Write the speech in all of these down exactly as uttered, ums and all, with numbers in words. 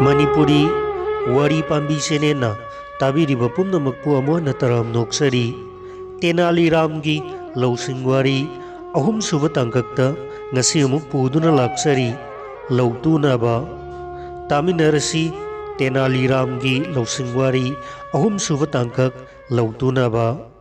ꯃꯅꯤꯄꯨꯔꯤ ꯋꯥꯔꯤ ꯄꯥꯝꯕꯤ ꯆꯦꯅꯦꯜꯅ ꯇꯥꯕꯤꯔꯤꯕ ꯄꯨꯝꯅꯃꯛꯄꯨ ꯑꯃꯨꯛ ꯍꯟꯅ ꯇꯔꯥꯝꯅ ꯑꯣꯛꯆꯔꯤ꯫ ꯇꯦꯅꯥꯂꯤ ꯔꯥꯝꯒꯤ ꯂꯧꯁꯤꯡ ꯋꯥꯔꯤ ꯑꯍꯨꯝꯁꯨꯕ ꯇꯥꯡꯀꯛꯇ ꯉꯁꯤ ꯑꯃꯨꯛ ꯄꯨꯗꯨꯅ ꯂꯥꯛꯆꯔꯤ꯫ ꯂꯧꯇꯨꯅꯕ꯫ ꯇꯥꯃꯤꯟꯅꯔꯁꯤ ꯇꯦꯅꯥꯂꯤ ꯔꯥꯝꯒꯤ ꯂꯧꯁꯤꯡ ꯋꯥꯔꯤ ꯑꯍꯨꯝꯁꯨꯕ ꯇꯥꯡꯀꯛ, ꯂꯧꯇꯨꯅꯕ꯫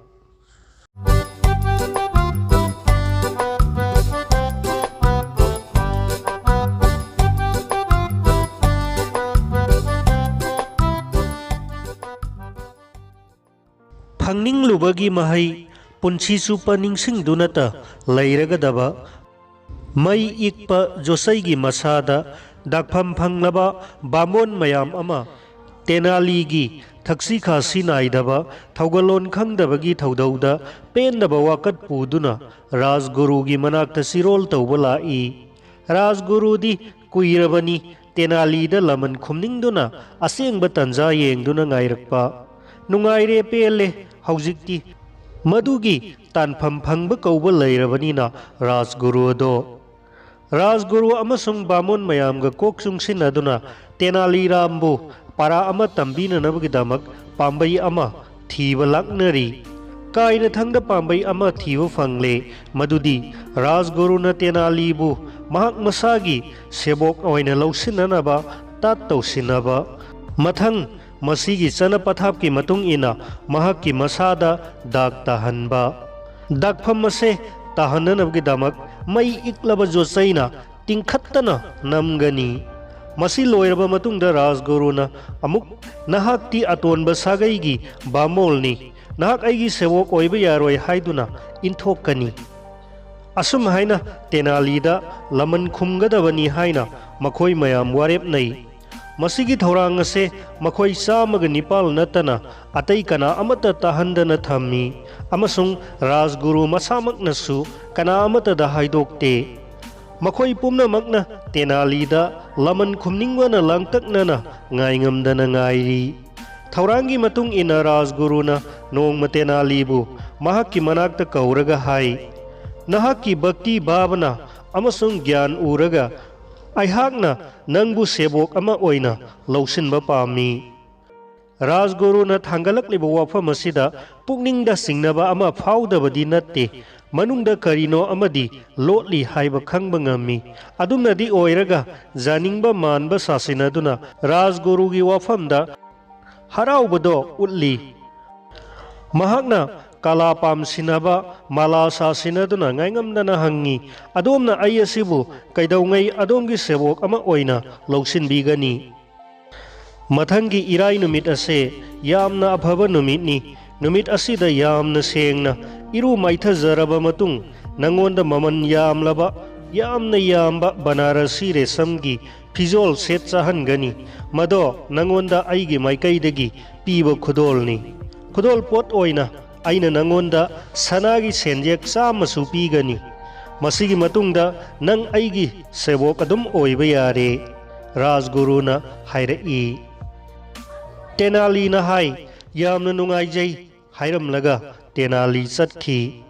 ꯐꯪꯅꯤꯡꯂꯨꯕꯒꯤ ꯃꯍꯩ ꯄꯨꯟꯁꯤ ꯆꯨꯞꯄ ꯅꯤꯡꯁꯤꯡꯗꯨꯅꯇ ꯂꯩꯔꯒꯗꯕ, ꯃꯩ ꯏꯛꯄ ꯖꯣꯁꯩꯒꯤ ꯃꯁꯥꯗ ꯗꯥꯛꯐꯝ ꯐꯪꯂꯕ ꯕꯥꯃꯣꯟ ꯃꯌꯥꯝ ꯑꯃ ꯇꯦꯅꯥꯂꯤꯒꯤ ꯊꯛꯁꯤ ꯈꯥꯁꯤ ꯅꯥꯏꯗꯕ, ꯊꯧꯒꯜꯂꯣꯟ ꯈꯪꯗꯕꯒꯤ ꯊꯧꯗꯧꯗ ꯄꯦꯟꯗꯕ ꯋꯥꯀꯠ ꯄꯨꯗꯨꯅ ꯔꯥꯖꯒꯨꯔꯨꯒꯤ ꯃꯅꯥꯛꯇ ꯆꯤꯔꯣꯜ ꯇꯧꯕ ꯂꯥꯛꯏ꯫ ꯔꯥꯖꯒꯨꯔꯨꯗꯤ ꯀꯨꯏꯔꯕꯅꯤ ꯇꯦꯅꯥꯂꯤꯗ ꯂꯃꯟ ꯈꯨꯝꯅꯤꯡꯗꯨꯅ ꯑꯁꯦꯡꯕ ꯇꯟꯖꯥ ꯌꯦꯡꯗꯨꯅ ꯉꯥꯏꯔꯛꯄ꯫ ꯅꯨꯡꯉꯥꯏꯔꯦ, ꯄꯦꯜꯂꯦ ꯍꯧꯖꯤꯛꯇꯤ꯫ ꯃꯗꯨꯒꯤ ꯇꯥꯟꯐꯝ ꯐꯪꯕ ꯀꯧꯕ ꯂꯩꯔꯕꯅꯤꯅ ꯔꯥꯖꯒꯨꯔꯨ ꯑꯗꯣ꯫ ꯔꯥꯖꯒꯨꯔꯨ ꯑꯃꯁꯨꯡ ꯕꯥꯃꯣꯟ ꯃꯌꯥꯝꯒ ꯀꯣꯛ ꯆꯨꯡꯁꯤꯟꯅꯗꯨꯅ ꯇꯦꯅꯥꯂꯤ ꯔꯥꯝꯕꯨ ꯄꯔꯥ ꯑꯃ ꯇꯝꯕꯤꯅꯅꯕꯒꯤꯗꯃꯛ ꯄꯥꯝꯕꯩ ꯑꯃ ꯊꯤꯕ ꯂꯥꯛꯅꯔꯤ꯫ ꯀꯥꯏꯅꯊꯪꯗ ꯄꯥꯝꯕꯩ ꯑꯃ ꯊꯤꯕ ꯐꯪꯂꯦ, ꯃꯗꯨꯗꯤ ꯔꯥꯖꯒꯨꯔꯨꯅ ꯇꯦꯅꯥꯂꯤꯕꯨ ꯃꯍꯥꯛ ꯃꯁꯥꯒꯤ ꯁꯦꯕꯣꯛ ꯑꯣꯏꯅ ꯂꯧꯁꯤꯟꯅꯅꯕ ꯇꯥꯠ ꯇꯧꯁꯤꯟꯅꯕ꯫ ꯃꯊꯪ, ꯃꯁꯤꯒꯤ ꯆꯠꯅ ꯄꯊꯥꯞꯀꯤ ꯃꯇꯨꯡ ꯏꯟꯅ ꯃꯍꯥꯛꯀꯤ ꯃꯁꯥꯗ ꯗꯥꯛ ꯇꯥꯍꯟꯕ꯫ ꯗꯥꯛꯐꯝ ꯑꯁꯦ ꯇꯥꯍꯟꯅꯅꯕꯒꯤꯗꯃꯛ ꯃꯩ ꯏꯛꯂꯕ ꯖꯣꯆꯩꯅ ꯇꯤꯡꯈꯠꯇꯅ ꯅꯝꯒꯅꯤ꯫ ꯃꯁꯤ ꯂꯣꯏꯔꯕ ꯃꯇꯨꯡꯗ ꯔꯥꯖꯒꯨꯔꯨꯅ ꯑꯃꯨꯛ, "ꯅꯍꯥꯛꯇꯤ ꯑꯇꯣꯟꯕ ꯁꯥꯒꯩꯒꯤ ꯕꯥꯃꯣꯜꯅꯤ, ꯅꯍꯥꯛ ꯑꯩꯒꯤ ꯁꯦꯕꯣꯛ ꯑꯣꯏꯕ ꯌꯥꯔꯣꯏ" ꯍꯥꯏꯗꯨꯅ ꯏꯟꯊꯣꯛꯀꯅꯤ꯫ ꯑꯁꯨꯝ ꯍꯥꯏꯅ ꯇꯦꯅꯥꯂꯤꯗ ꯂꯃꯟ ꯈꯨꯝꯒꯗꯕꯅꯤ ꯍꯥꯏꯅ ꯃꯈꯣꯏ ꯃꯌꯥꯝ ꯋꯥꯔꯦꯞꯅꯩ꯫ ꯃꯁꯤꯒꯤ ꯊꯧꯔꯥꯡ ꯑꯁꯦ ꯃꯈꯣꯏ ꯆꯥꯝꯃꯒ ꯅꯤꯄꯥꯜ ꯅꯠꯇꯅ ꯑꯇꯩ ꯀꯅꯥ ꯑꯃꯠꯇ ꯇꯥꯍꯟꯗꯅ ꯊꯝꯃꯤ, ꯑꯃꯁꯨꯡ ꯔꯥꯖꯒꯨꯔꯨ ꯃꯁꯥꯃꯛꯅꯁꯨ ꯀꯅꯥ ꯑꯃꯠꯇꯗ ꯍꯥꯏꯗꯣꯛꯇꯦ꯫ ꯃꯈꯣꯏ ꯄꯨꯝꯅꯃꯛꯅ ꯇꯦꯅꯥꯂꯤꯗ ꯂꯃꯟ ꯈꯨꯝꯅꯤꯡꯕꯅ ꯂꯥꯡꯇꯛꯅꯅ ꯉꯥꯏꯉꯝꯗꯅ ꯉꯥꯏꯔꯤ꯫ ꯊꯧꯔꯥꯡꯒꯤ ꯃꯇꯨꯡ ꯏꯟꯅ ꯔꯥꯖꯒꯨꯔꯨꯅ ꯅꯣꯡꯃ ꯇꯦꯅꯥꯂꯤꯕꯨ ꯃꯍꯥꯛꯀꯤ ꯃꯅꯥꯛꯇ ꯀꯧꯔꯒ ꯍꯥꯏ, "ꯅꯍꯥꯛꯀꯤ ꯚꯛꯇꯤ ꯚꯥꯕꯅ ꯑꯃꯁꯨꯡ ꯒ꯭ꯌꯥꯟ ꯎꯔꯒ ꯑꯩꯍꯥꯛꯅ ꯅꯪꯕꯨ ꯁꯦꯕꯣꯛ ꯑꯃ ꯑꯣꯏꯅ ꯂꯧꯁꯤꯟꯕ ꯄꯥꯝꯃꯤ꯫ ꯔꯥꯖꯒꯨꯔꯨꯅ ꯊꯥꯡꯒꯠꯂꯛꯂꯤꯕ ꯋꯥꯐꯝ ꯑꯁꯤꯗ ꯄꯨꯛꯅꯤꯡꯗ ꯆꯤꯡꯅꯕ ꯑꯃ ꯐꯥꯎꯗꯕꯗꯤ ꯅꯠꯇꯦ, ꯃꯅꯨꯡꯗ ꯀꯔꯤꯅꯣ ꯑꯃꯗꯤ ꯂꯣꯠꯂꯤ ꯍꯥꯏꯕ ꯈꯪꯕ ꯉꯝꯃꯤ꯫ ꯑꯗꯨꯝꯅꯗꯤ ꯑꯣꯏꯔꯒ ꯌꯥꯅꯤꯡꯕ ꯃꯥꯟꯕ ꯁꯥꯁꯤꯟꯅꯗꯨꯅ ꯔꯥꯖꯒꯨꯔꯨꯒꯤ ꯋꯥꯐꯝꯗ ꯍꯔꯥꯎꯕꯗꯣ ꯎꯠꯂꯤ꯫ ꯃꯍꯥꯛꯅ ꯀꯂꯥ ꯄꯥꯝꯁꯤꯟꯅꯕ ꯃꯥꯂꯥ ꯁꯥꯁꯤꯟꯅꯗꯨꯅ ꯉꯥꯏꯉꯝꯗꯅ ꯍꯪꯉꯤ, "ꯑꯗꯣꯝꯅ ꯑꯩ ꯑꯁꯤꯕꯨ ꯀꯩꯗꯧꯉꯩ ꯑꯗꯣꯝꯒꯤ ꯁꯦꯕꯣꯛ ꯑꯃ ꯑꯣꯏꯅ ꯂꯧꯁꯤꯟꯕꯤꯒꯅꯤ?" ꯃꯊꯪꯒꯤ ꯏꯔꯥꯏ ꯅꯨꯃꯤꯠ ꯑꯁꯦ ꯌꯥꯝꯅ ꯑꯐꯕ ꯅꯨꯃꯤꯠꯅꯤ꯫ ꯅꯨꯃꯤꯠ ꯑꯁꯤꯗ ꯌꯥꯝꯅ ꯁꯦꯡꯅ ꯏꯔꯨ ꯃꯥꯏꯊꯖꯔꯕ ꯃꯇꯨꯡ, ꯅꯉꯣꯟꯗ ꯃꯃꯜ ꯌꯥꯝꯂꯕ, ꯌꯥꯝꯅ ꯌꯥꯝꯕ ꯕꯅꯥꯔꯁꯤ ꯔꯦꯁꯝꯒꯤ ꯐꯤꯖꯣꯜ ꯁꯦꯠ ꯆꯥꯍꯟꯒꯅꯤ꯫ ꯃꯗꯣ ꯅꯉꯣꯟꯗ ꯑꯩꯒꯤ ꯃꯥꯏꯀꯩꯗꯒꯤ ꯄꯤꯕ ꯈꯨꯗꯣꯜꯅꯤ꯫ ꯈꯨꯗꯣꯜ ꯄꯣꯠ ꯑꯣꯏꯅ ꯑꯩꯅ ꯅꯉꯣꯟꯗ ꯁꯅꯥꯒꯤ ꯁꯦꯟꯖꯦꯛ ꯆꯥꯝꯃꯁꯨ ꯄꯤꯒꯅꯤ꯫ ꯃꯁꯤꯒꯤ ꯃꯇꯨꯡꯗ ꯅꯪ ꯑꯩꯒꯤ ꯁꯦꯕꯣꯛ ꯑꯗꯨꯝ ꯑꯣꯏꯕ ꯌꯥꯔꯦ, ꯔꯥꯖꯒꯨꯔꯨꯅ ꯍꯥꯏꯔꯛꯏ꯫ ꯇꯦꯅꯥꯂꯤꯅ ꯍꯥꯏ, "ꯌꯥꯝꯅ ꯅꯨꯡꯉꯥꯏꯖꯩ" ꯍꯥꯏꯔꯝꯂꯒ ꯇꯦꯅꯥꯂꯤ ꯆꯠꯈꯤ꯫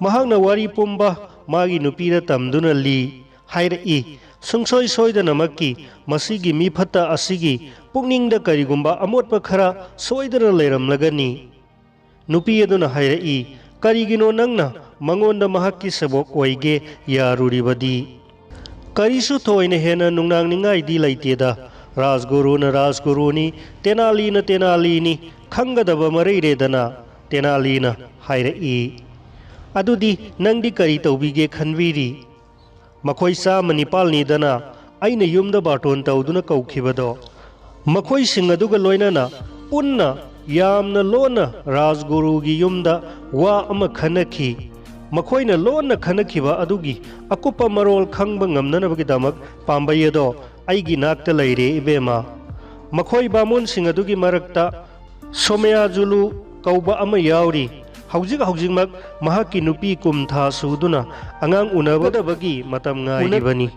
ꯃꯍꯥꯛꯅ ꯋꯥꯔꯤ ꯄꯨꯝꯕ ꯃꯥꯒꯤ ꯅꯨꯄꯤꯗ ꯇꯝꯗꯨꯅ ꯂꯤ꯫ ꯍꯥꯏꯔꯛꯏ, "ꯁꯨꯡꯁꯣꯏ ꯁꯣꯏꯗꯅꯃꯛꯀꯤ ꯃꯁꯤꯒꯤ ꯃꯤ ꯐꯠꯇ ꯑꯁꯤꯒꯤ ꯄꯨꯛꯅꯤꯡꯗ ꯀꯔꯤꯒꯨꯝꯕ ꯑꯃꯣꯠꯄ ꯈꯔ ꯁꯣꯏꯗꯅ ꯂꯩꯔꯝꯂꯒꯅꯤ"꯫ ꯅꯨꯄꯤ ꯑꯗꯨꯅ ꯍꯥꯏꯔꯛꯏ, "ꯀꯔꯤꯒꯤꯅꯣ ꯅꯪꯅ ꯃꯉꯣꯟꯗ ꯃꯍꯥꯛꯀꯤ ꯁꯦꯕꯣꯛ ꯑꯣꯏꯒꯦ ꯌꯥꯔꯨꯔꯤꯕꯗꯤ?" "ꯀꯔꯤꯁꯨ ꯊꯣꯏꯅ ꯍꯦꯟꯅ ꯅꯨꯡꯅꯥꯡꯅꯤꯡꯉꯥꯏꯗꯤ ꯂꯩꯇꯦꯗ꯫ ꯔꯥꯖꯒꯨꯔꯨꯅ ꯔꯥꯖꯒꯨꯔꯨꯅꯤ, ꯇꯦꯅꯥꯂꯤꯅ ꯇꯦꯅꯥꯂꯤꯅꯤ, ꯈꯪꯒꯗꯕ ꯃꯔꯩꯔꯦꯗꯅ", ꯇꯦꯅꯥꯂꯤꯅ ꯍꯥꯏꯔꯛꯏ꯫ "ꯑꯗꯨꯗꯤ ꯅꯪꯗꯤ ꯀꯔꯤ ꯇꯧꯕꯤꯒꯦ ꯈꯟꯕꯤꯔꯤ?" "ꯃꯈꯣꯏ ꯆꯥꯝꯃ ꯅꯤꯄꯥꯜꯅꯤꯗꯅ ꯑꯩꯅ ꯌꯨꯝꯗ ꯕꯥꯔꯇꯣꯟ ꯇꯧꯗꯨꯅ ꯀꯧꯈꯤꯕꯗꯣ, ꯃꯈꯣꯏꯁꯤꯡ ꯑꯗꯨꯒ ꯂꯣꯏꯅꯅ ꯄꯨꯟꯅ ꯌꯥꯝꯅ ꯂꯣꯟꯅ ꯔꯥꯖꯒꯨꯔꯨꯒꯤ ꯌꯨꯝꯗ ꯋꯥ ꯑꯃ ꯈꯟꯅꯈꯤ꯫ ꯃꯈꯣꯏꯅ ꯂꯣꯟꯅ ꯈꯟꯅꯈꯤꯕ ꯑꯗꯨꯒꯤ ꯑꯀꯨꯞꯄ ꯃꯔꯣꯜ ꯈꯪꯕ ꯉꯝꯅꯅꯕꯒꯤꯗꯃꯛ ꯄꯥꯝꯕꯩ ꯑꯗꯣ ꯑꯩꯒꯤ ꯅꯥꯛꯇ ꯂꯩꯔꯦ, ꯏꯕꯦꯝꯃ꯫ ꯃꯈꯣꯏ ꯕꯥꯃꯣꯟꯁꯤꯡ ꯑꯗꯨꯒꯤ ꯃꯔꯛꯇ ꯁꯣꯃꯌꯥꯖꯨꯂꯨ ꯀꯧꯕ ꯑꯃ ꯌꯥꯎꯔꯤ꯫ ꯍꯧꯖꯤꯛ ꯍꯧꯖꯤꯛꯃꯛ ꯃꯍꯥꯛꯀꯤ ꯅꯨꯄꯤ ꯀꯨꯝ ꯊꯥ ꯁꯨꯗꯨꯅ ꯑꯉꯥꯡ ꯎꯅꯒꯗꯕꯒꯤ ꯃꯇꯝ ꯉꯥꯏꯔꯤꯕꯅꯤ꯫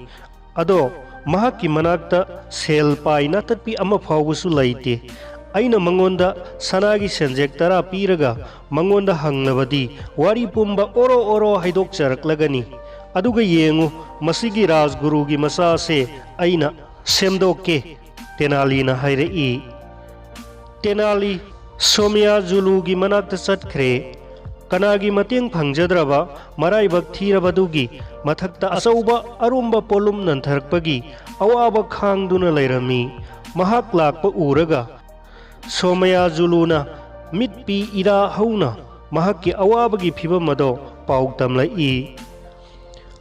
ꯑꯗꯣ ꯃꯍꯥꯛꯀꯤ ꯃꯅꯥꯛꯇ ꯁꯦꯜ ꯄꯥꯏ ꯅꯥꯇꯠꯄꯤ ꯑꯃ ꯐꯥꯎꯕꯁꯨ ꯂꯩꯇꯦ꯫ ꯑꯩꯅ ꯃꯉꯣꯟꯗ ꯁꯅꯥꯒꯤ ꯁꯦꯟꯖꯦꯛ ꯇꯔꯥ ꯄꯤꯔꯒ ꯃꯉꯣꯟꯗ ꯍꯪꯂꯕꯗꯤ ꯋꯥꯔꯤ ꯄꯨꯝꯕ ꯑꯣꯔꯣ ꯑꯣꯔꯣ ꯍꯥꯏꯗꯣꯛꯆꯔꯛꯂꯒꯅꯤ꯫ "ꯑꯗꯨꯒ ꯌꯦꯡꯉꯨ, ꯃꯁꯤꯒꯤ ꯔꯥꯖꯒꯨꯔꯨꯒꯤ ꯃꯆꯥꯁꯦ ꯑꯩꯅ ꯁꯦꯝꯗꯣꯛꯀꯦ," ꯇꯦꯅꯥꯂꯤꯅ ꯍꯥꯏꯔꯛꯏ꯫ ꯇꯦꯅꯥꯂꯤ ꯁꯣꯃꯌꯥꯖꯨꯂꯨꯒꯤ ꯃꯅꯥꯛꯇ ꯆꯠꯈ꯭ꯔꯦ꯫ ꯀꯅꯥꯒꯤ ꯃꯇꯦꯡ ꯐꯪꯖꯗ꯭ꯔꯕ ꯃꯔꯥꯏꯕꯛ ꯊꯤꯔꯕꯗꯨꯒꯤ ꯃꯊꯛꯇ ꯑꯆꯧꯕ ꯑꯔꯨꯝꯕ ꯄꯣꯠꯂꯨꯝ ꯅꯟꯊꯔꯛꯄꯒꯤ ꯑꯋꯥꯕ ꯈꯥꯡꯗꯨꯅ ꯂꯩꯔꯝꯃꯤ꯫ ꯃꯍꯥꯛ ꯂꯥꯛꯄ ꯎꯔꯒ ꯁꯣꯃꯌꯥꯖꯨꯂꯨꯅ ꯃꯤꯠ ꯄꯤ ꯏꯔꯥ ꯍꯧꯅ ꯃꯍꯥꯛꯀꯤ ꯑꯋꯥꯕꯒꯤ ꯐꯤꯚꯝ ꯑꯗꯣ ꯄꯥꯎ ꯇꯝꯂꯛꯏ꯫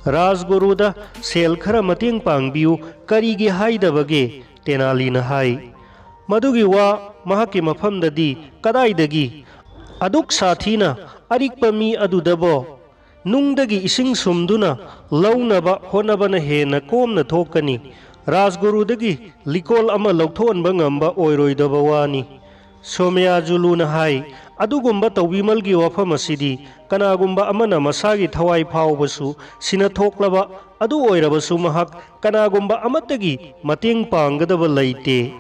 "ꯔꯥꯖꯒꯨꯔꯨꯗ ꯁꯦꯜ ꯈꯔ ꯃꯇꯦꯡ ꯄꯥꯡꯕꯤꯌꯨ, ꯀꯔꯤꯒꯤ ꯍꯥꯏꯗꯕꯒꯦ?" ꯇꯦꯅꯥꯂꯤꯅ ꯍꯥꯏ꯫ "ꯃꯗꯨꯒꯤ ꯋꯥ ꯃꯍꯥꯛꯀꯤ ꯃꯐꯝꯗꯗꯤ ꯀꯗꯥꯏꯗꯒꯤ? ꯑꯗꯨꯛ ꯁꯥꯊꯤꯅ ꯑꯔꯤꯛꯄ ꯃꯤ ꯑꯗꯨꯗꯕꯣ ꯅꯨꯡꯗꯒꯤ ꯏꯁꯤꯡ ꯁꯨꯝꯗꯨꯅ ꯂꯧꯅꯕ ꯍꯣꯠꯅꯕꯅ ꯍꯦꯟꯅ ꯀꯣꯝꯅ ꯊꯣꯛꯀꯅꯤ꯫ ꯔꯥꯖꯒꯨꯔꯨꯗꯒꯤ ꯂꯤꯀꯣꯜ ꯑꯃ ꯂꯧꯊꯣꯛꯍꯟꯕ ꯉꯝꯕ ꯑꯣꯏꯔꯣꯏꯗꯕ ꯋꯥꯅꯤ꯫" ꯁꯣꯃꯌꯥꯖꯨꯂꯨꯅ ꯍꯥꯏ, "ꯑꯗꯨꯒꯨꯝꯕ ꯇꯧꯕꯤꯃꯜꯒꯤ ꯋꯥꯐꯝ ꯑꯁꯤꯗꯤ ꯀꯅꯥꯒꯨꯝꯕ ꯑꯃꯅ ꯃꯁꯥꯒꯤ ꯊꯋꯥꯏ ꯐꯥꯎꯕꯁꯨ ꯁꯤꯅ ꯊꯣꯛꯂꯕ ꯑꯗꯨ ꯑꯣꯏꯔꯕꯁꯨ ꯃꯍꯥꯛ ꯀꯅꯥꯒꯨꯝꯕ ꯑꯃꯠꯇꯒꯤ ꯃꯇꯦꯡ ꯄꯥꯡꯒꯗꯕ ꯂꯩꯇꯦ꯫"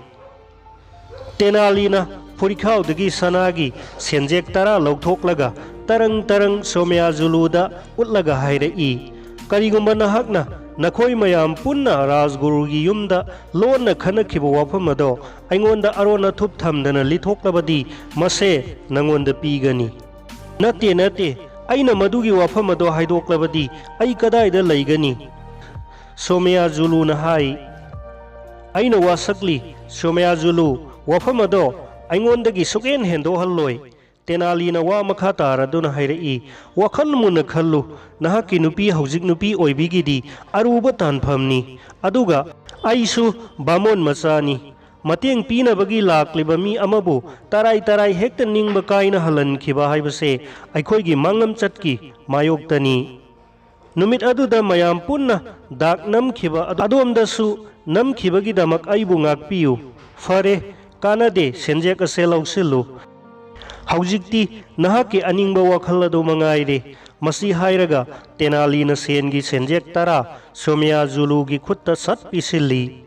ꯇꯦꯅꯥꯂꯤꯅ ꯐꯨꯔꯤꯈꯥꯎꯗꯒꯤ ꯁꯅꯥꯒꯤ ꯁꯦꯟꯖꯦꯛ ꯇꯔꯥ ꯂꯧꯊꯣꯛꯂꯒ ꯇꯔꯪ ꯇꯔꯪ ꯁꯣꯃꯌꯥꯖꯨꯂꯨꯗ ꯎꯠꯂꯒ ꯍꯥꯏꯔꯛꯏ, "ꯀꯔꯤꯒꯨꯝꯕ ꯅꯍꯥꯛꯅ ꯅꯈꯣꯏ ꯃꯌꯥꯝ ꯄꯨꯟꯅ ꯔꯥꯖꯒꯨꯔꯨꯒꯤ ꯌꯨꯝꯗ ꯂꯣꯟꯅ ꯈꯟꯅꯈꯤꯕ ꯋꯥꯐꯝ ꯑꯗꯣ ꯑꯩꯉꯣꯟꯗ ꯑꯔꯣꯟ ꯑꯊꯨꯞ ꯊꯝꯗꯅ ꯂꯤꯊꯣꯛꯂꯕꯗꯤ ꯃꯁꯦ ꯅꯉꯣꯟꯗ ꯄꯤꯒꯅꯤ꯫" "ꯅꯠꯇꯦ, ꯅꯠꯇꯦ, ꯑꯩꯅ ꯃꯗꯨꯒꯤ ꯋꯥꯐꯝ ꯑꯗꯣ ꯍꯥꯏꯗꯣꯛꯂꯕꯗꯤ ꯑꯩ ꯀꯗꯥꯏꯗ ꯂꯩꯒꯅꯤ?" ꯁꯣꯃꯌꯥꯖꯨꯂꯨꯅ ꯍꯥꯏ꯫ "ꯑꯩꯅ ꯋꯥꯁꯛꯂꯤ, ꯁꯣꯃꯌꯥꯖꯨꯂꯨ, ꯋꯥꯐꯝ ꯑꯗꯣ ꯑꯩꯉꯣꯟꯗꯒꯤ ꯁꯨꯛꯍꯦꯟ ꯍꯦꯟꯗꯣꯛꯍꯜꯂꯣꯏ꯫" ꯇꯦꯅꯥꯂꯤꯅ ꯋꯥ ꯃꯈꯥ ꯇꯥꯔꯗꯨꯅ ꯍꯥꯏꯔꯛꯏ, "ꯋꯥꯈꯜ ꯃꯨꯟꯅ ꯈꯜꯂꯨ, ꯅꯍꯥꯛꯀꯤ ꯅꯨꯄꯤ ꯍꯧꯖꯤꯛ ꯅꯨꯄꯤ ꯑꯣꯏꯕꯤꯒꯤꯗꯤ ꯑꯔꯨꯕ ꯇꯥꯟꯐꯝꯅꯤ, ꯑꯗꯨꯒ ꯑꯩꯁꯨ ꯕꯥꯃꯣꯟ ꯃꯆꯥꯅꯤ꯫ ꯃꯇꯦꯡ ꯄꯤꯅꯕꯒꯤ ꯂꯥꯛꯂꯤꯕ ꯃꯤ ꯑꯃꯕꯨ ꯇꯔꯥꯏ ꯇꯔꯥꯏ ꯍꯦꯛꯇ ꯅꯤꯡꯕ ꯀꯥꯏꯅ ꯍꯜꯍꯟꯈꯤꯕ ꯍꯥꯏꯕꯁꯦ ꯑꯩꯈꯣꯏꯒꯤ ꯃꯥꯡꯂꯝꯆꯠꯀꯤ ꯃꯥꯌꯣꯛꯇꯅꯤ꯫ ꯅꯨꯃꯤꯠ ꯑꯗꯨꯗ ꯃꯌꯥꯝ ꯄꯨꯟꯅ ꯗꯥꯛ ꯅꯝꯈꯤꯕ ꯑꯗꯣꯝꯗꯁꯨ ꯅꯝꯈꯤꯕꯒꯤꯗꯃꯛ ꯑꯩꯕꯨ ꯉꯥꯛꯄꯤꯌꯨ꯫ ꯐꯔꯦ, ꯀꯥꯟꯅꯗꯦ, ꯁꯦꯟꯖꯦꯛ ꯑꯁꯦ ꯂꯧꯁꯤꯜꯂꯨ꯫ ꯍꯧꯖꯤꯛꯇꯤ ꯅꯍꯥꯛꯀꯤ ꯑꯅꯤꯡꯕ ꯋꯥꯈꯜ ꯑꯗꯨ ꯃꯉꯥꯏꯔꯦ꯫" ꯃꯁꯤ ꯍꯥꯏꯔꯒ ꯇꯦꯅꯥꯂꯤꯅ ꯁꯦꯟꯒꯤ ꯁꯦꯟꯖꯦꯛ ꯇꯔꯥ ꯁꯣꯃꯌꯥꯖꯨꯂꯨꯒꯤ ꯈꯨꯠꯇ ꯁꯠ ꯄꯤꯁꯤꯜꯂꯤ꯫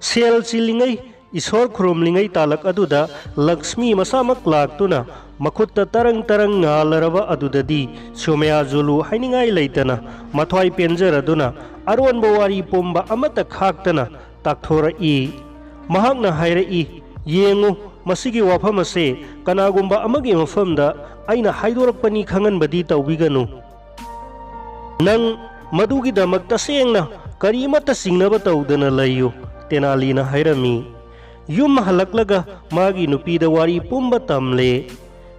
ꯁꯦꯜ ꯆꯤꯜꯂꯤꯉꯩ ꯏꯁꯣꯔ ꯈꯨꯔꯨꯝꯂꯤꯉꯩ ꯇꯥꯂꯛ ꯑꯗꯨꯗ ꯂꯛꯁꯃꯤ ꯃꯁꯥꯃꯛ ꯂꯥꯛꯇꯨꯅ ꯃꯈꯨꯠꯇ ꯇꯔꯪ ꯇꯔꯪ ꯉꯥꯜꯂꯔꯕ ꯑꯗꯨꯗꯗꯤ ꯁꯣꯃꯌꯥꯖꯨꯂꯨ ꯍꯥꯏꯅꯤꯡꯉꯥꯏ ꯂꯩꯇꯅ ꯃꯊ꯭ꯋꯥꯏ ꯄꯦꯟꯖꯔꯗꯨꯅ ꯑꯔꯣꯟꯕ ꯋꯥꯔꯤ ꯄꯨꯝꯕ ꯑꯃꯠꯇ ꯈꯥꯛꯇꯅ ꯇꯥꯛꯊꯣꯔꯛꯏ꯫ ꯃꯍꯥꯛꯅ ꯍꯥꯏꯔꯛꯏ, "ꯌꯦꯡꯉꯨ, ꯃꯁꯤꯒꯤ ꯋꯥꯐꯝ ꯑꯁꯦ ꯀꯅꯥꯒꯨꯝꯕ ꯑꯃꯒꯤ ꯃꯐꯝꯗ ꯑꯩꯅ ꯍꯥꯏꯗꯣꯔꯛꯄꯅꯤ ꯈꯪꯍꯟꯕꯗꯤ ꯇꯧꯕꯤꯒꯅꯨ꯫ ꯅꯪ ꯃꯗꯨꯒꯤꯗꯃꯛ ꯇꯁꯦꯡꯅ ꯀꯔꯤꯃꯠꯇ ꯆꯤꯡꯅꯕ ꯇꯧꯗꯅ ꯂꯩꯌꯨ," ꯇꯦꯅꯥꯂꯤꯅ ꯍꯥꯏꯔꯝꯃꯤ꯫ ꯌꯨꯝ ꯍꯜꯂꯛꯂꯒ ꯃꯥꯒꯤ ꯅꯨꯄꯤꯗ ꯋꯥꯔꯤ ꯄꯨꯝꯕ ꯇꯝꯂꯦ꯫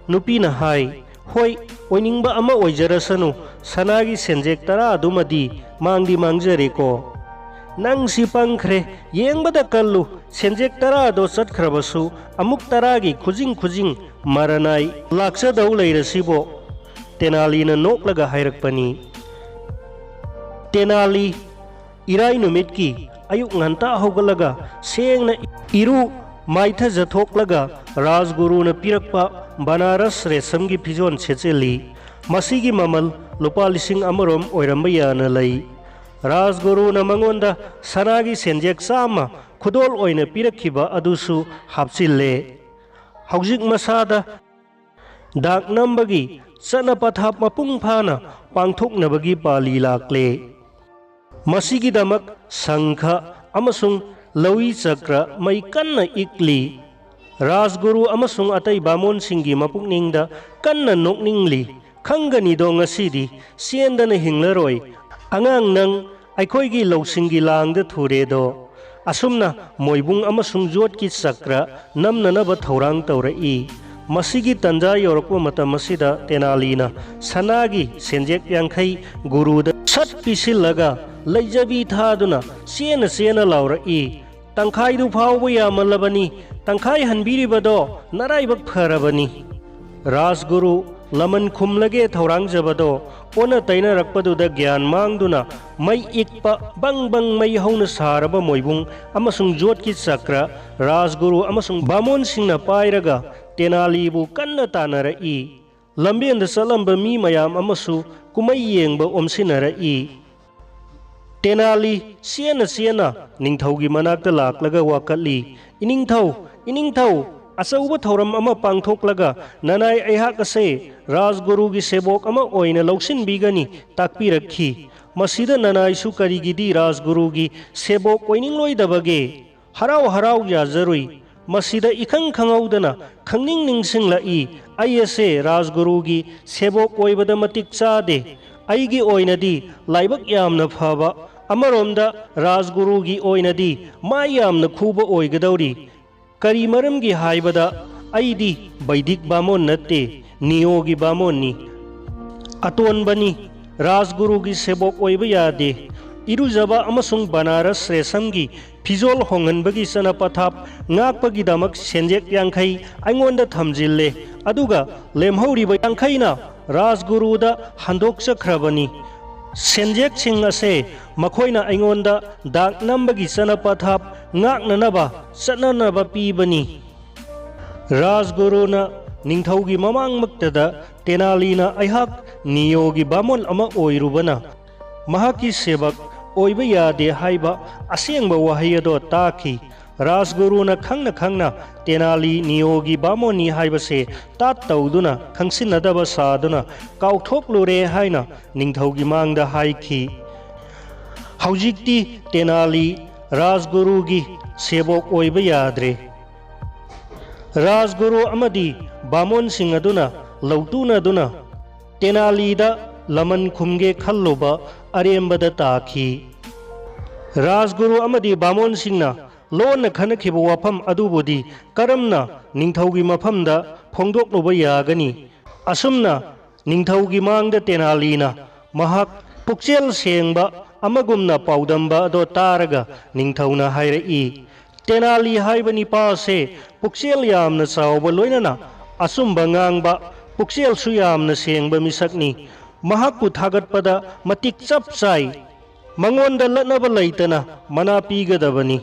ꯅꯨꯄꯤꯅ ꯍꯥꯏ, "ꯍꯣꯏ, ꯑꯣꯏꯅꯤꯡꯕ ꯑꯃ ꯑꯣꯏꯖꯔꯁꯅꯨ, ꯁꯅꯥꯒꯤ ꯁꯦꯟꯖꯦꯛ ꯇꯔꯥ ꯑꯗꯨꯃꯗꯤ ꯃꯥꯡꯗꯤ ꯃꯥꯡꯖꯔꯦꯀꯣ꯫ ꯅꯪꯁꯤ ꯄꯪꯈ꯭ꯔꯦ, ꯌꯦꯡꯕꯗ ꯀꯜꯂꯨ, ꯁꯦꯟꯖꯦꯛ ꯇꯔꯥꯗꯣ ꯆꯠꯈ꯭ꯔꯕꯁꯨ ꯑꯃꯨꯛ ꯇꯔꯥꯒꯤ ꯈꯨꯖꯤꯡ ꯈꯨꯖꯤꯡ ꯃꯔꯅꯥꯏ ꯂꯥꯛꯆꯗꯧ ꯂꯩꯔꯁꯤꯕꯣ?" ꯇꯦꯅꯥꯂꯤꯅ ꯅꯣꯛꯂꯒ ꯍꯥꯏꯔꯛꯄꯅꯤ꯫ ꯇꯦꯅꯥꯂꯤ ꯏꯔꯥꯏ ꯅꯨꯃꯤꯠꯀꯤ ꯑꯌꯨꯛ ꯉꯟꯇꯥ ꯍꯧꯒꯠꯂꯒ ꯁꯦꯡꯅ ꯏꯔꯨ ꯃꯥꯏꯊꯖꯊꯣꯛꯂꯒ ꯔꯥꯖꯒꯨꯔꯨꯅ ꯄꯤꯔꯛꯄ ꯕꯅꯥꯔꯁ ꯔꯦꯁꯝꯒꯤ ꯐꯤꯖꯣꯜ ꯁꯦꯠꯆꯤꯜꯂꯤ꯫ ꯃꯁꯤꯒꯤ ꯃꯃꯜ ꯂꯨꯄꯥ ꯂꯤꯁꯤꯡ ꯑꯃꯔꯣꯝ ꯑꯣꯏꯔꯝꯕ ꯌꯥꯅ ꯂꯩ꯫ ꯔꯥꯖꯒꯨꯔꯨꯅ ꯃꯉꯣꯟꯗ ꯁꯅꯥꯒꯤ ꯁꯦꯟꯖꯦꯛ ꯆꯥꯝꯃ ꯈꯨꯗꯣꯜ ꯑꯣꯏꯅ ꯄꯤꯔꯛꯈꯤꯕ ꯑꯗꯨꯁꯨ ꯍꯥꯞꯆꯤꯜꯂꯦ꯫ ꯍꯧꯖꯤꯛ ꯃꯁꯥꯗ ꯗꯥꯛ ꯅꯝꯕꯒꯤ ꯆꯠꯅ ꯄꯊꯥꯞ ꯃꯄꯨꯡ ꯐꯥꯅ ꯄꯥꯡꯊꯣꯛꯅꯕꯒꯤ ꯄꯥꯂꯤ ꯂꯥꯛꯂꯦ꯫ ꯃꯁꯤꯒꯤꯗꯃꯛ ꯁꯪꯈ ꯑꯃꯁꯨꯡ ꯂꯧꯏ ꯆꯀ꯭ꯔ ꯃꯩ ꯀꯟꯅ ꯏꯛꯂꯤ꯫ ꯔꯥꯖꯒꯨꯔꯨ ꯑꯃꯁꯨꯡ ꯑꯇꯩ ꯕꯥꯃꯣꯟꯁꯤꯡꯒꯤ ꯃꯄꯨꯛꯅꯤꯡꯗ ꯀꯟꯅ ꯅꯣꯛꯅꯤꯡꯂꯤ꯫ "ꯈꯪꯒꯅꯤꯗꯣ ꯉꯁꯤꯗꯤ ꯆꯦꯟꯗꯅ ꯍꯤꯡꯂꯔꯣꯏ꯫ ꯑꯉꯥꯡ ꯅꯪ ꯑꯩꯈꯣꯏꯒꯤ ꯂꯧꯁꯤꯡꯒꯤ ꯂꯥꯡꯗ ꯊꯨꯔꯦꯗꯣ꯫" ꯑꯁꯨꯝꯅ ꯃꯣꯏꯕꯨꯡ ꯑꯃꯁꯨꯡ ꯖꯣꯠꯀꯤ ꯆꯀ꯭ꯔ ꯅꯝꯅꯅꯕ ꯊꯧꯔꯥꯡ ꯇꯧꯔꯛꯏ꯫ ꯃꯁꯤꯒꯤ ꯇꯟꯖꯥ ꯌꯧꯔꯛꯄ ꯃꯇꯝ ꯑꯁꯤꯗ ꯇꯦꯅꯥꯂꯤꯅ ꯁꯅꯥꯒꯤ ꯁꯦꯟꯖꯦꯛ ꯌꯥꯡꯈꯩ ꯒꯨꯔꯨꯗ ꯁꯠ ꯄꯤꯁꯤꯜꯂꯒ ꯂꯩꯖꯕꯤ ꯊꯥꯗꯨꯅ ꯆꯦꯅ ꯆꯦꯅ ꯂꯥꯎꯔꯛꯏ, "ꯇꯪꯈꯥꯏꯗꯨ ꯐꯥꯎꯕ ꯌꯥꯃꯜꯂꯕꯅꯤ, ꯇꯪꯈꯥꯏ ꯍꯟꯕꯤꯔꯤꯕꯗꯣ ꯅꯔꯥꯏꯕꯛ ꯐꯔꯕꯅꯤ꯫" ꯔꯥꯖꯒꯨꯔꯨ ꯂꯃꯟ ꯈꯨꯝꯂꯒꯦ ꯊꯧꯔꯥꯡꯖꯕꯗꯣ ꯑꯣꯟꯅ ꯇꯩꯅꯔꯛꯄꯗꯨꯗ ꯒ꯭ꯌꯥꯟ ꯃꯥꯡꯗꯨꯅ ꯃꯩ ꯏꯛꯄ ꯕꯪ ꯕꯪ ꯃꯩ ꯍꯧꯅ ꯁꯥꯔꯕ ꯃꯣꯏꯕꯨꯡ ꯑꯃꯁꯨꯡ ꯖꯣꯠꯀꯤ ꯆꯀ꯭ꯔ ꯔꯥꯖꯒꯨꯔꯨ ꯑꯃꯁꯨꯡ ꯕꯥꯃꯣꯟꯁꯤꯡꯅ ꯄꯥꯏꯔꯒ ꯇꯦꯅꯥꯂꯤꯕꯨ ꯀꯟꯅ ꯇꯥꯟꯅꯔꯛꯏ꯫ ꯂꯝꯕꯦꯟꯗ ꯆꯠꯂꯝꯕ ꯃꯤ ꯃꯌꯥꯝ ꯑꯃꯁꯨ ꯀꯨꯝꯍꯩ ꯌꯦꯡꯕ ꯑꯣꯝꯁꯤꯟꯅꯔꯛꯏ꯫ ꯇꯦꯅꯥꯂꯤ ꯆꯦꯟꯅ ꯆꯦꯟꯅ ꯅꯤꯡꯊꯧꯒꯤ ꯃꯅꯥꯛꯇ ꯂꯥꯛꯂꯒ ꯋꯥꯀꯠꯂꯤ, "ꯏꯅꯤꯡꯊꯧ, ꯏꯅꯤꯡꯊꯧ, ꯑꯆꯧꯕ ꯊꯧꯔꯝ ꯑꯃ ꯄꯥꯡꯊꯣꯛꯂꯒ ꯅꯅꯥꯏ ꯑꯩꯍꯥꯛ ꯑꯁꯦ ꯔꯥꯖꯒꯨꯔꯨꯒꯤ ꯁꯦꯕꯣꯛ ꯑꯃ ꯑꯣꯏꯅ ꯂꯧꯁꯤꯟꯕꯤꯒꯅꯤ ꯇꯥꯛꯄꯤꯔꯛꯈꯤ꯫ ꯃꯁꯤꯗ ꯅꯅꯥꯏꯁꯨ ꯀꯔꯤꯒꯤꯗꯤ ꯔꯥꯖꯒꯨꯔꯨꯒꯤ ꯁꯦꯕꯣꯛ ꯑꯣꯏꯅꯤꯡꯂꯣꯏꯗꯕꯒꯦ? ꯍꯔꯥꯎ ꯍꯔꯥꯎ ꯌꯥꯖꯔꯨꯏ꯫ ꯃꯁꯤꯗ ꯏꯈꯪ ꯈꯪꯍꯧꯗꯅ ꯈꯪꯅꯤꯡ ꯅꯤꯡꯁꯤꯡꯂꯛꯏ, ꯑꯩ ꯑꯁꯦ ꯔꯥꯖꯒꯨꯔꯨꯒꯤ ꯁꯦꯕꯣꯛ ꯑꯣꯏꯕꯗ ꯃꯇꯤꯛ ꯆꯥꯗꯦ꯫ ꯑꯩꯒꯤ ꯑꯣꯏꯅꯗꯤ ꯂꯥꯏꯕꯛ ꯌꯥꯝꯅ ꯐꯕ, ꯑꯃꯔꯣꯝꯗ ꯔꯥꯖꯒꯨꯔꯨꯒꯤ ꯑꯣꯏꯅꯗꯤ ꯃꯥꯏ ꯌꯥꯝꯅ ꯈꯨꯕ ꯑꯣꯏꯒꯗꯧꯔꯤ꯫ ꯀꯔꯤ ꯃꯔꯝꯒꯤ ꯍꯥꯏꯕꯗ ꯑꯩꯗꯤ ꯕꯩꯗꯤꯛ ꯕꯥꯃꯣꯟ ꯅꯠꯇꯦ, ꯅꯤꯌꯣꯒꯤ ꯕꯥꯃꯣꯟꯅꯤ꯫ ꯑꯇꯣꯟꯕꯅꯤ, ꯔꯥꯖꯒꯨꯔꯨꯒꯤ ꯁꯦꯕꯣꯛ ꯑꯣꯏꯕ ꯌꯥꯗꯦ꯫ ꯏꯔꯨꯖꯕ ꯑꯃꯁꯨꯡ ꯕꯅꯥꯔꯁ ꯔꯦꯁꯝꯒꯤ ꯐꯤꯖꯣꯜ ꯍꯣꯡꯍꯟꯕꯒꯤ ꯆꯠꯅ ꯄꯊꯥꯞ ꯉꯥꯛꯄꯒꯤꯗꯃꯛ ꯁꯦꯟꯖꯦꯛ ꯌꯥꯡꯈꯩ ꯑꯩꯉꯣꯟꯗ ꯊꯝꯖꯤꯜꯂꯦ, ꯑꯗꯨꯒ ꯂꯦꯝꯍꯧꯔꯤꯕ ꯌꯥꯡꯈꯩꯅ ꯔꯥꯖꯒꯨꯔꯨꯗ ꯍꯟꯗꯣꯛꯆꯈ꯭ꯔꯕꯅꯤ꯫ ꯁꯦꯟꯖꯦꯛꯁꯤꯡ ꯑꯁꯦ ꯃꯈꯣꯏꯅ ꯑꯩꯉꯣꯟꯗ ꯗꯥꯛ ꯅꯝꯕꯒꯤ ꯆꯠꯅ ꯄꯊꯥꯞ ꯉꯥꯛꯅꯅꯕ ꯆꯠꯅꯅꯕ ꯄꯤꯕꯅꯤ꯫ ꯔꯥꯖꯒꯨꯔꯨꯅ ꯅꯤꯡꯊꯧꯒꯤ ꯃꯃꯥꯡꯃꯛꯇꯗ ꯇꯦꯅꯥꯂꯤꯅ ꯑꯩꯍꯥꯛ ꯅꯤꯌꯣꯒꯤ ꯕꯥꯃꯣꯟ ꯑꯃ ꯑꯣꯏꯔꯨꯕꯅ ꯃꯍꯥꯛꯀꯤ ꯁꯦꯕꯛ ꯑꯣꯏꯕ ꯌꯥꯗꯦ ꯍꯥꯏꯕ ꯑꯁꯦꯡꯕ ꯋꯥꯍꯩ ꯑꯗꯣ ꯇꯥꯈꯤ꯫ ꯔꯥꯖꯒꯨꯔꯨꯅ ꯈꯪꯅ ꯈꯪꯅ ꯇꯦꯅꯥꯂꯤ ꯅꯤꯌꯣꯒꯤ ꯕꯥꯃꯣꯟꯅꯤ ꯍꯥꯏꯕꯁꯦ ꯇꯥꯠ ꯇꯧꯗꯨꯅ, ꯈꯪꯁꯤꯟꯅꯗꯕ ꯁꯥꯗꯨꯅ, ꯀꯥꯎꯊꯣꯛꯂꯨꯔꯦ ꯍꯥꯏꯅ ꯅꯤꯡꯊꯧꯒꯤ ꯃꯥꯡꯗ ꯍꯥꯏꯈꯤ꯫ ꯍꯧꯖꯤꯛꯇꯤ ꯇꯦꯅꯥꯂꯤ ꯔꯥꯖꯒꯨꯔꯨꯒꯤ ꯁꯦꯕꯣꯛ ꯑꯣꯏꯕ ꯌꯥꯗ꯭ꯔꯦ꯫ ꯔꯥꯖꯒꯨꯔꯨ ꯑꯃꯗꯤ ꯕꯥꯃꯣꯟꯁꯤꯡ ꯑꯗꯨꯅ ꯂꯧꯇꯨꯅꯗꯨꯅ ꯇꯦꯅꯥꯂꯤꯗ ꯂꯃꯟ ꯈꯨꯝꯒꯦ ꯈꯜꯂꯨꯕ ꯑꯔꯦꯝꯕꯗ ꯇꯥꯈꯤ꯫ ꯔꯥꯖꯒꯨꯔꯨ ꯑꯃꯗꯤ ꯕꯥꯃꯣꯟꯁꯤꯡꯅ ꯂꯣꯟꯅ ꯈꯟꯅꯈꯤꯕ ꯋꯥꯐꯝ ꯑꯗꯨꯕꯨꯗꯤ ꯀꯔꯝꯅ ꯅꯤꯡꯊꯧꯒꯤ ꯃꯐꯝꯗ ꯐꯣꯡꯗꯣꯛꯂꯨꯕ ꯌꯥꯒꯅꯤ? ꯑꯁꯨꯝꯅ ꯅꯤꯡꯊꯧꯒꯤ ꯃꯥꯡꯗ ꯇꯦꯅꯥꯂꯤꯅ ꯃꯍꯥꯛ ꯄꯨꯛꯆꯦꯜ ꯁꯦꯡꯕ ꯑꯃꯒꯨꯝꯅ ꯄꯥꯎꯗꯝꯕ ꯑꯗꯣ ꯇꯥꯔꯒ ꯅꯤꯡꯊꯧꯅ ꯍꯥꯏꯔꯛꯏ, "ꯇꯦꯅꯥꯂꯤ ꯍꯥꯏꯕ ꯅꯤꯄꯥ ꯑꯁꯦ ꯄꯨꯛꯆꯦꯜ ꯌꯥꯝꯅ ꯆꯥꯎꯕ, ꯂꯣꯏꯅꯅ ꯑꯆꯨꯝꯕ ꯉꯥꯡꯕ, ꯄꯨꯛꯆꯦꯜꯁꯨ ꯌꯥꯝꯅ ꯁꯦꯡꯕ ꯃꯤꯁꯛꯅꯤ꯫ ꯃꯍꯥꯛꯄꯨ ꯊꯥꯒꯠꯄꯗ ꯃꯇꯤꯛ ꯆꯞ ꯆꯥꯏ꯫ ꯃꯉꯣꯟꯗ ꯂꯠꯅꯕ ꯂꯩꯇꯅ ꯃꯅꯥ ꯄꯤꯒꯗꯕꯅꯤ꯫"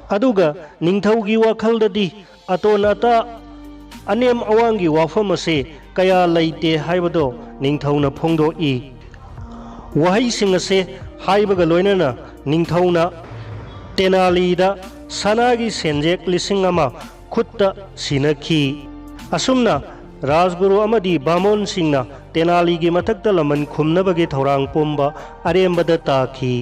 ꯑꯗꯨꯒ ꯅꯤꯡꯊꯧꯒꯤ ꯋꯥꯈꯜꯗꯗꯤ ꯑꯇꯣꯟ ꯑꯇꯥ, ꯑꯅꯦꯝ ꯑꯋꯥꯡꯒꯤ ꯋꯥꯐꯝ ꯑꯁꯦ ꯀꯌꯥ ꯂꯩꯇꯦ ꯍꯥꯏꯕꯗꯣ ꯅꯤꯡꯊꯧꯅ ꯐꯣꯡꯗꯣꯛꯏ꯫ ꯋꯥꯍꯩꯁꯤꯡ ꯑꯁꯦ ꯍꯥꯏꯕꯒ ꯂꯣꯏꯅꯅ ꯅꯤꯡꯊꯧꯅ ꯇꯦꯅꯥꯂꯤꯗ ꯁꯅꯥꯒꯤ ꯁꯦꯟꯖꯦꯛ ꯂꯤꯁꯤꯡ ꯑꯃ ꯈꯨꯠꯇ ꯁꯤꯟꯅꯈꯤ꯫ ꯑꯁꯨꯝꯅ ꯔꯥꯖꯒꯨꯔꯨ ꯑꯃꯗꯤ ꯕꯥꯃꯣꯟꯁꯤꯡꯅ ꯇꯦꯅꯥꯂꯤꯒꯤ ꯃꯊꯛꯇ ꯂꯃꯟ ꯈꯨꯝꯅꯕꯒꯤ ꯊꯧꯔꯥꯡ ꯄꯨꯝꯕ ꯑꯔꯦꯝꯕꯗ ꯇꯥꯈꯤ꯫